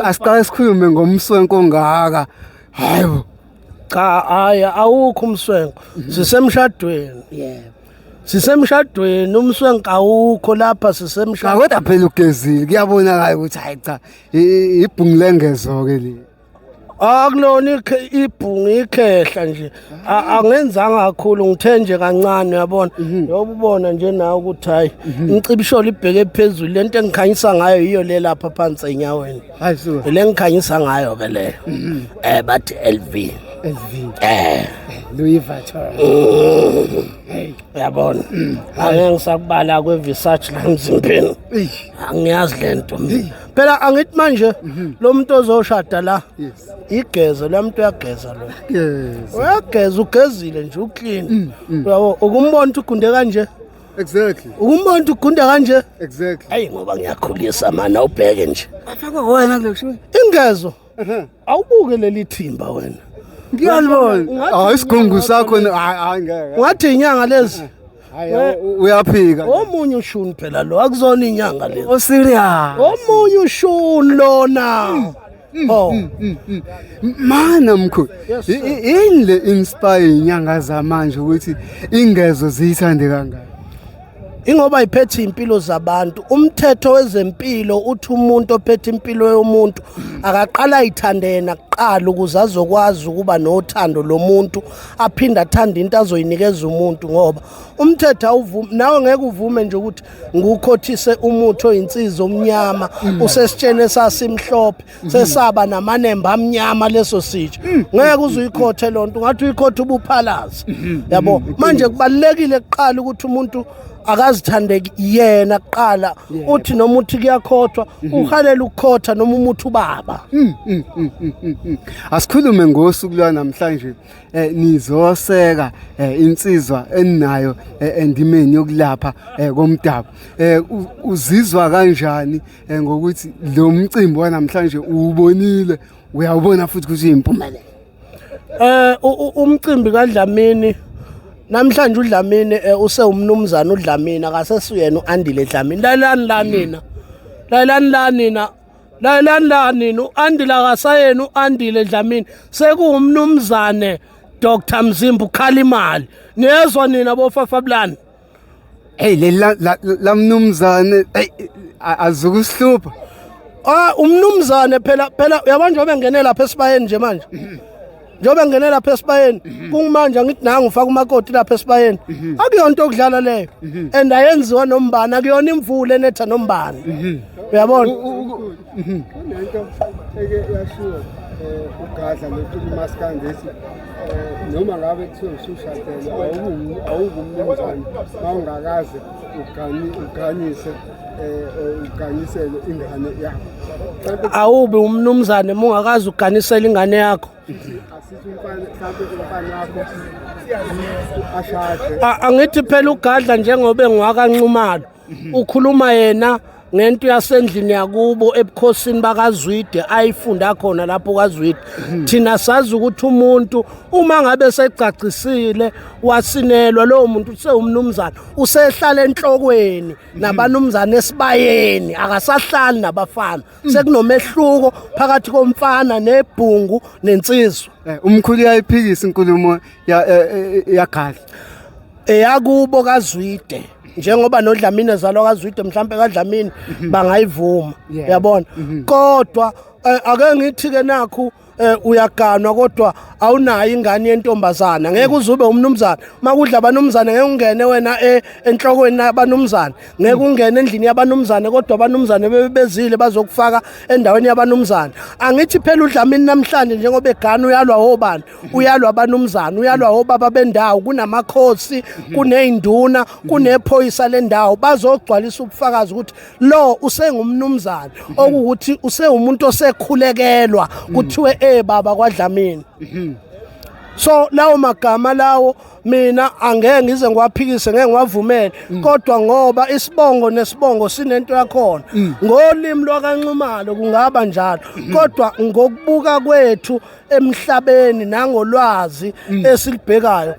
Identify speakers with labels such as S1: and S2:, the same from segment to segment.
S1: Asiqale sikhulume ngomswenko ongaka. Hayibo.
S2: Cha, hayi, awukho umswenko. Sisemshadweni.
S1: Yebo.
S2: Sisemshadweni, umswenko awukho lapha,
S1: Cha,
S2: sisemshadweni.
S1: kodwa phela ugezile, kuyabonakala ukuthi hayi cha, ibhungu lengezo ke le.
S2: Akulona ibhungu, ikhehla nje. Angenzanga kakhulu, ngithe nje kancane, uyabona. Njengoba ubona nje nawe ukuthi hayi, imicibisholo ibheke phezulu, lento engikhanyisa ngayo yiyo le lapha phansi enyaweni.
S1: Hayi suka.
S2: Le ngikhanyisa ngayo ke leyo. Bathi LV.
S1: LV. Louis Vuitton.
S2: Uyabona. Angeke ngisakubala kwe-Versace la emzimbeni.
S1: Eish.
S2: Angiyazi lento mina. Phela angithi manje lo muntu ozoshada la igeze lo muntu, uyageza lo.
S1: Yes.
S2: Uyageza, ugezile nje, uclean. Uyabo, ukumbona ukuthi ugunde kanje. Ukumbona ukuthi ugunde kanje. Hayi, ngoba ngiyakhulisa mana, ubheke nje.
S1: Afakwa wena kulo sho.
S2: Ingezo. Awubuke leli thimba wena.
S1: Ngiyalibona.
S2: Ungathi
S1: Hayi, isigungu
S2: inyanga
S1: sakho
S2: lezi.
S1: hayi hayi, ngeke.
S2: Ungathi inyanga lezi.
S1: Hayi, uyaphika.
S2: Omunye ushuni phela lo, akuzona inyanga lezi.
S1: O serious.
S2: Omunye ushuni lona. Oh.
S1: Mana mkhulu.
S2: Yes, sir.
S1: Yini le inspire inyanga zamanje ukuthi ingezo ziyithande kangaka?
S2: Ingoba iphethe impilo zabantu. Umthetho wezempilo uthi umuntu ophethe impilo yomuntu akaqala ayithande yena kuqala ukuze azokwazi ukuba nothando lomuntu, aphinde athande into azoyinikeza umuntu, ngoba umthetho awuvumi, nawe ngeke uvume nje ukuthi ngukhothise umuthi oyinsiza omnyama usesitsheni esasimhlophe sesaba namanemba amnyama leso sitsha. Ngeke uze uyikhothe lonto, ungathi uyikhothe ubuphalazi, yabo. Manje kubalekile kuqala ukuthi umuntu akazithande yena kuqala. Uthi noma uthi kuyakhothwa, uhalela ukukhotha noma umuthi ubaba.
S1: Asikhulume ngosuku lwanamhlanje, nizoseka insizwa eninayo endimeni yokulapha komdabu. Uzizwa kanjani ngokuthi lo mcimbi wanamhlanje uwubonile, uyawubona futhi ukuthi uyimpumelelo?
S2: Umcimbi kaDlamini namhlanje, uDlamini usewumnumzana uDlamini, akasesuyena uAndile Dlamini. Lalelani la nina, lalelani la nina, lalelani la nina, uAndile akasayena uAndile Dlamini, sekuwumnumzane Dr Mzimba ukhala imali. Niyezwa nina bofafabulani?
S1: Hey, le la mnumzane, hey, azukusihlupha.
S2: Ah, umnumzane phela, phela uyabona njengoba engene lapha esibayeni nje manje, njengoba engene lapha esibayeni kungimanje, angithi nangu ufaka umakoti lapha esibayeni, akuyonto okudlala leyo and ayenziwa nombani, akuyona imvula enetha nombani, uyabona.
S1: Kunento eke yashiwo ugadla lokuthi umaskandi ethi noma ngabe kuthiwa usushadele, awukumnumzane mawungakaze uganise uganisele ingane yakho. Mhlawumbe
S2: Awubi umnumzane uma ungakaze uganisele ingane yakho.
S1: Asithi umfana, mhlawumbe umfana wakho ashade.
S2: Angithi phela ugadla njengoba engwakaNxumalo ukhuluma yena ngento yasendlini yakubo ebukhosini bakaZwide, ayifunda khona lapho kaZwide. Thina sazi ukuthi umuntu uma ngabe secacisile wasinelwa, lowo muntu usewumnumzana, usehlala enhlokweni nabanumzana esibayeni, akasahlali nabafana. Sekunomehluko phakathi komfana nebhungu nensizwa.
S1: Umkhulu uyayiphikisa inkulumo yagadla.
S2: Eyakubo kaZwide, njengoba noDlamini ezalwa kaZwide, mhlambe kaDlamini bangayivuma, yabona. Kodwa ake ngithi ke nakhu, uyaganwa kodwa awunayo ingane yentombazana, ngeke uzube umnumzana. Makudla abanumzane, ngeke ungene wena enhlokweni yabanumzane, ngeke ungene endlini yabanumzane, kodwa abanumzane bebezile bazokufaka endaweni yabanumzane. Angithi phela uDlamini namhlanje njengoba egana uyalwa obani? Uyalwa abanumzane, uyalwa obaba bendawo, kunamakhosi, kuney'nduna, kunephoyisa lendawo, bazogcwalisa ubufakazi ukuthi lo usengumnumzane, okuwukuthi usewumuntu osekhulekelwa kuthiwe baba kwaDlamini. So lawo magama lawo mina angeke ngize ngiwaphikise, ngeke ngiwavumele, kodwa ngoba isibongo nesibongo sinento yakhona, ngolimi lwakaNxumalo kungaba njalo, kodwa ngokubuka kwethu emhlabeni nangolwazi esilibhekayo,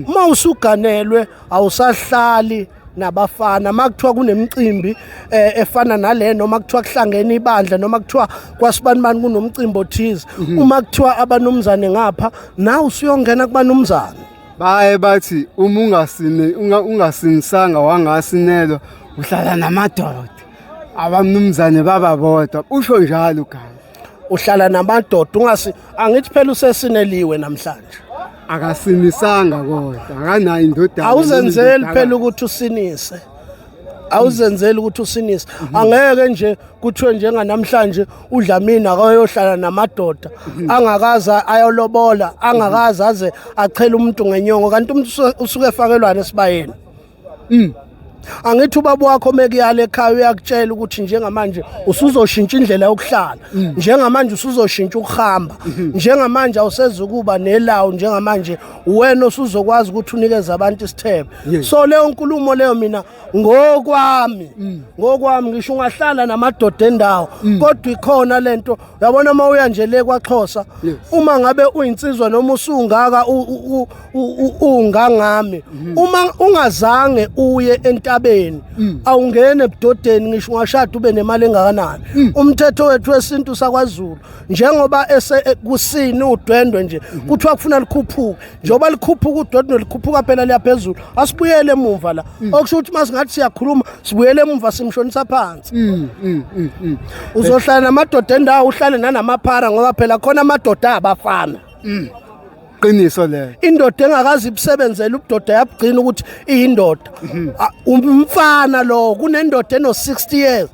S2: uma usuganelwe awusahlali. nabafana. Makuthiwa kunemicimbi efana nale, noma kuthiwa kuhlangene ibandla, noma kuthiwa kwasibanibani kunomcimbi othize, uma kuthiwa abanumzane ngapha, nawe usuyongena kubanumzane.
S1: Baye bathi uma ungasinisanga wangasinelwa uhlala namadoda, abamnumzane bababodwa, usho njalo gani.
S2: Uhlala namadoda ungasi, angithi phela usesineliwe namhlanje.
S1: Akasinisanga kodwa akanayo indodana.
S2: Awuzenzeli phela ukuthi usinise, awuzenzeli ukuthi usinise. Angeke nje kuthiwe njenganamhlanje uDlamini akayohlala namadoda angakaze ayolobola, angakaze aze achele umuntu ngenyongo, kanti umuntu usuke efakelwana esibayeni. Angithi ubaba wakho mekuyala ekhaya uyakutshela ukuthi njengamanje usuzoshintsha indlela yokuhlala, njengamanje usuzoshintsha ukuhamba, njengamanje awusezukuba nelawo, njengamanje wena usuzokwazi ukuthi unikeze abantu isithebe. So leyo nkulumo leyo mina ngokwami, ngokwami ngisho ungahlala namadoda endawo, kodwa ikhona lento uyabona uma uya nje le kwaXhosa, uma ngabe uyinsizwa noma usungaka ungangami, uma ungazange uye entabeni awungene ebudodeni, ngisho ungashada ube nemali engakanani. Umthetho wethu wesintu sakwaZulu njengoba kusini udwendwe nje, kuthiwa kufuna likhuphuke, njengoba likhuphuka udwendwe likhuphuka phela liyaphezulu, asibuyele emuva la. Okusho ukuthi masingathi siyakhuluma sibuyele emuva, simshonisa phansi. Uzohlala namadoda endawo, uhlale nanamaphara, ngoba phela khona amadoda abafana.
S1: Qiniso leyo.
S2: Indoda engakazi ibusebenzele ubudoda yabugcina ukuthi iyindoda. Umfana lo, kunendoda eno 60 years,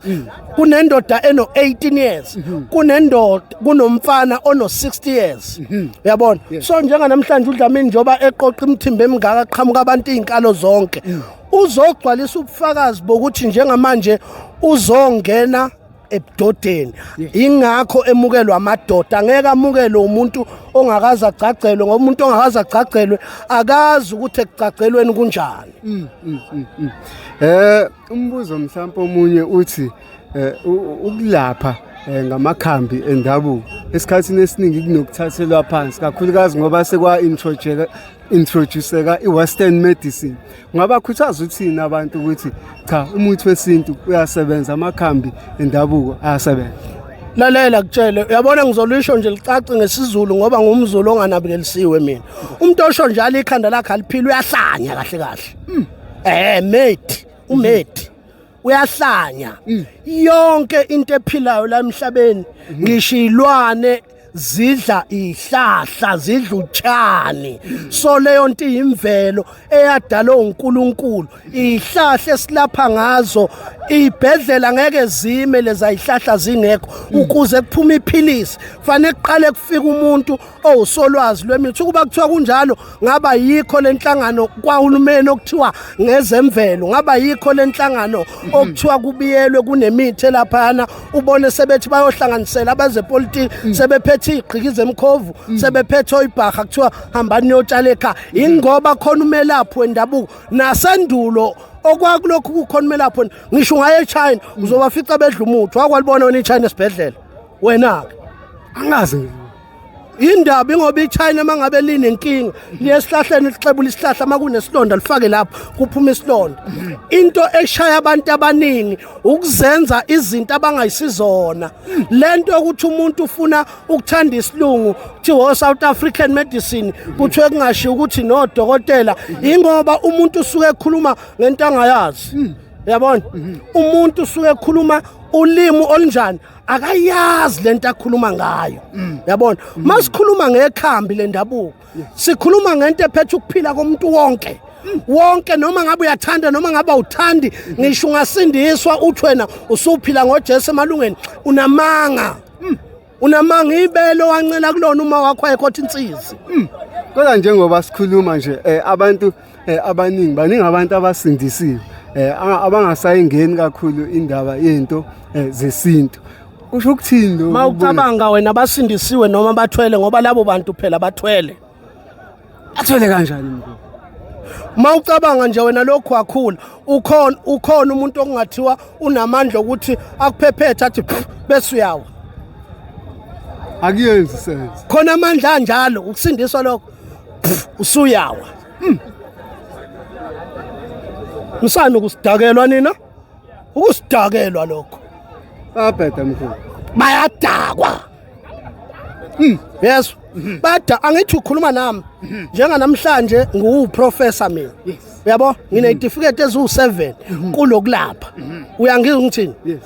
S2: kunendoda eno 18 years, kunendoda, kunomfana ono 60 years, uyabona? So njenganamhlanje uDlamini njoba eqoqa imithimba emingaka, qhamuka abantu izinkalo zonke, uzogcwalisa ubufakazi bokuthi njengamanje uzongena ebudodeni. Ingakho emukelwa amadoda, angeke amukelwe umuntu ongakaze agcagcelwe, ngoba umuntu ongakaze agcagcelwe akazi ukuthi ekugcagcelweni kunjani.
S1: Umbuzo mhlawumbe omunye uthi ukulapha ngamakhambi endabuko esikhathini esiningi kunokuthathelwa phansi, kakhulukazi ngoba sekwa introduceka i-Western medicine. Ungabakhuthaza uthini abantu ukuthi cha, umuthi wesintu uyasebenza, amakhambi endabuko ayasebenza?
S2: Lalela kutshele, uyabona ngizolisho nje licace ngesiZulu ngoba ngumZulu onganabikelisiwe mina. Umuntu osho njalo ikhanda lakhe aliphili, uyahlanya kahle kahle. Mate, umate uyahlanya. Yonke into ephilayo la emhlabeni, ngisho ilwane zidla ihlahla, zidla utshani. So leyo nto iyimvelo eyadalwa uNkulunkulu. Ihlahla esilapha ngazo, ibhedlela ngeke zime leza ihlahla zingekho. Ukuze kuphume iphilisi fanele kuqale kufike umuntu owusolwazi lwemithi. Ukuba kuthiwa kunjalo, ngaba yikho lenhlangano kwahulumeni okuthiwa ngezemvelo, ngaba yikho lenhlangano okuthiwa kubiyelwe kunemithi laphana, ubone sebethi bayohlanganisela abezepolitiki, sebephethe igqiki zemkhovu, sebephethe oyibhaha, kuthiwa hambani niyotshala ekhaya. Ingoba khona umelaphi wendabuko nasendulo okwakulokhu kukhona umelaphi. Ngisho ungaye eChina uzobafica bedla umuthi wakwalibona wena iChina esibhedlela wena ke.
S1: Angazi.
S2: Indaba ingoba iChina mangabe linenkinga liye esihlahleni, lixebula isihlahla, makunesilonda lifake lapho kuphuma isilonda. Into eshaya abantu abaningi ukuzenza izinto abangayisizona. Lento yokuthi umuntu ufuna ukuthanda isilungu, kuthiwa South African medicine, kuthiwe kungashiwo ukuthi nodokotela, ingoba umuntu usuke ekhuluma ngento angayazi. Uyabona, umuntu usuke ekhuluma ulimi olunjani, akayazi lento akhuluma ngayo. Uyabona, masikhuluma ngekhambi lendabuko sikhuluma ngento ephethe ukuphila komuntu wonke wonke, noma ngabe uyathanda noma ngabe awuthandi. Ngisho ungasindiswa uthi wena usuphila ngoJesu emalungeni, unamanga, unamanga. Ibele wancela kulona uma wakho ayekhotha insizi.
S1: Kodwa njengoba sikhuluma nje, abantu abaningi, baningi abantu abasindisiwe abangasayingeni kakhulu indaba yento zesintu. Kusho ukuthini lo?
S2: Mawucabanga wena, basindisiwe noma bathwele? Ngoba labo bantu phela bathwele.
S1: Athwele kanjani, mkhulu?
S2: Mawucabanga nje wena, lokhu wakhula ukhona umuntu okungathiwa unamandla ukuthi akuphephethe athi pff, bese uyawa?
S1: Akuyenzi sense.
S2: Khona amandla anjalo, ukusindiswa lokho, pff, usuyawa. Msani ukusidakelwa nina, ukusidakelwa lokho.
S1: Bayabheda mkhulu.
S2: Bayadakwa. Yes, bada angithi ukhuluma nami njenganamhlanje, nguprofessor mina, uyabo, nginezitifiketi eziwu7 kulokulapha. Uyangizwa ngithini?
S1: Yes.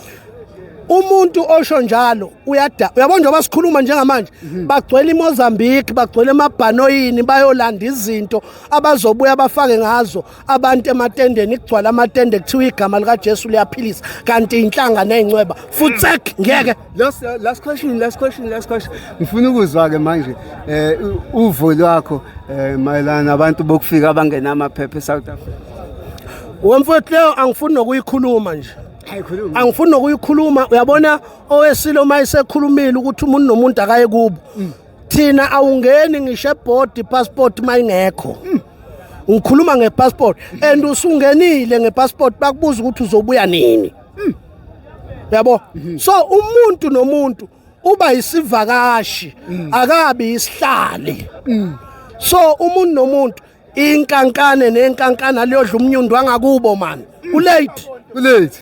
S2: Umuntu osho njalo uyada, uyabona, njengoba sikhuluma njengamanje bagcwele iMozambique, bagcwele emabhanoyini, bayolanda izinto abazobuya bafake ngazo abantu ematendeni, kugcwala amatende, kuthiwa igama likaJesu liyaphilisa, kanti inhlanga nezincweba futsek ngeke.
S1: Last question, last question, last question. Ngifuna ukuzwa ke manje uvo lwakho mayelana nabantu bokufika abangenamaphepha eSouth Africa.
S2: Wemfowethu, leyo angifuni nokuyikhuluma nje.
S1: Hayi, khuluma.
S2: Angifuni nokuyikhuluma. Uyabona, owesilo mayisekhulumile ukuthi umuntu nomuntu akaye kubo, thina awungeni ngisho ebhodi passport mayingekho. Ngikhuluma ngepassport, and usungenile ngepassport, bakubuza ukuthi uzobuya nini, yabo. So umuntu nomuntu uba isivakashi, akabi isihlali. So umuntu nomuntu inkankane nenkankana liyodla umnyundo wangakubo, man, ulate.
S1: Ulate.